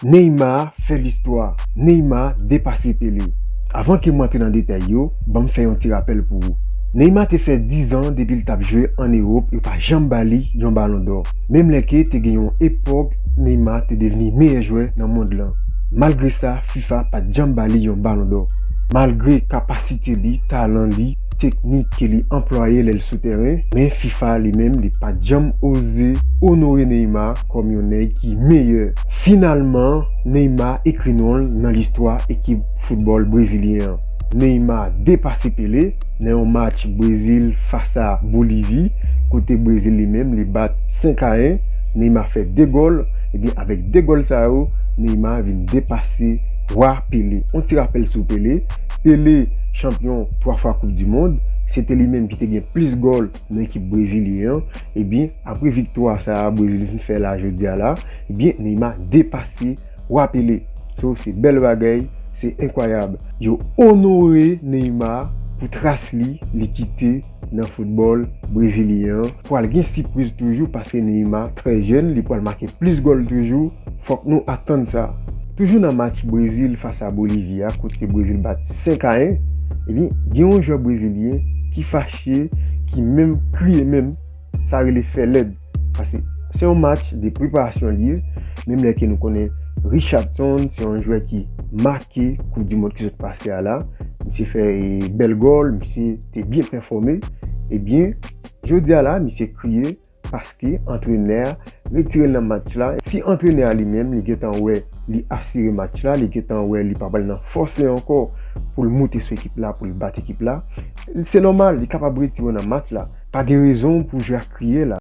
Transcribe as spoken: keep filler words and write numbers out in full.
Neymar fè listwa. Neymar depase Pele. Avan ke m antre nan detay yo, ban m fè yon ti rapèl pou ou. Neymar te fè diz an depi l t ap jwe ann Ewòp, yo pa janm ba li yon Balon dò. Menm lè ke te gen yon epòk Neymar te devni meyè jwè nan mond lan. Malgre sa, fifa pa t janm ba li yon Balon dò. Malgre kapasite li, talan li, teknik ke li anplwaye lè l sou tèren, men fifa li menm li pa t janm oze onore Neymar kòm yon nèg ki meyè. Finalman, Neymar ekri non l nan listwa ekip foutbòl brezilyen an. Neymar depase Pele nan yon match Brezil fas a Bolivi, kote Brezil li menm li bat senk a en. Neymar fè de gòl, ebyen avèk de gòl sa yo, Neymar vin depase wa Pele. On ti rapèl sou Pele. Pele, chanpyon twa fwa Koup di Mond, se te li menm ki te gen plis gòl nan ekip brezilyen an. Ebyen, apre viktwa sa a Brezil vin fè la jodi a la, ebyen, Neymar depase wa Pele. So, se bèl bagay, se enkwayab. Yo onore Neymar pou tras li, li kite nan foutbòl brezilyen an. Pral gen sipriz toujou paske Neymar trè jèn, li pral make plis gòl toujou. Fòk nou atann sa. Toujou nan match Brezil fas a Bolivi a, kote Brezil bat senk a en, ebyen, gen yon jwè brezilyen ki fache, ki menm kriye menm, sa rele fè lèd. Paske se yon match de preparasyon li ye, menm lè ke nou konnen Richarlison, se yon jwè ki make Koup di Mond ki sot pase a la. Misye fè, e, bèl gòl, misye te byen pèfòme. Ebyen, jodi a la, misye kriye paske antrenè a retire l nan match la. Si antrenè a li menm, li gentan wè li asire match la, li gentan wè li pa pral nan fòse ankò pou l moute sou ekip la, pou l bat ekip la, se nòmal, li kapab retire w nan match la. Pa gen rezon pou jwè a kriye la.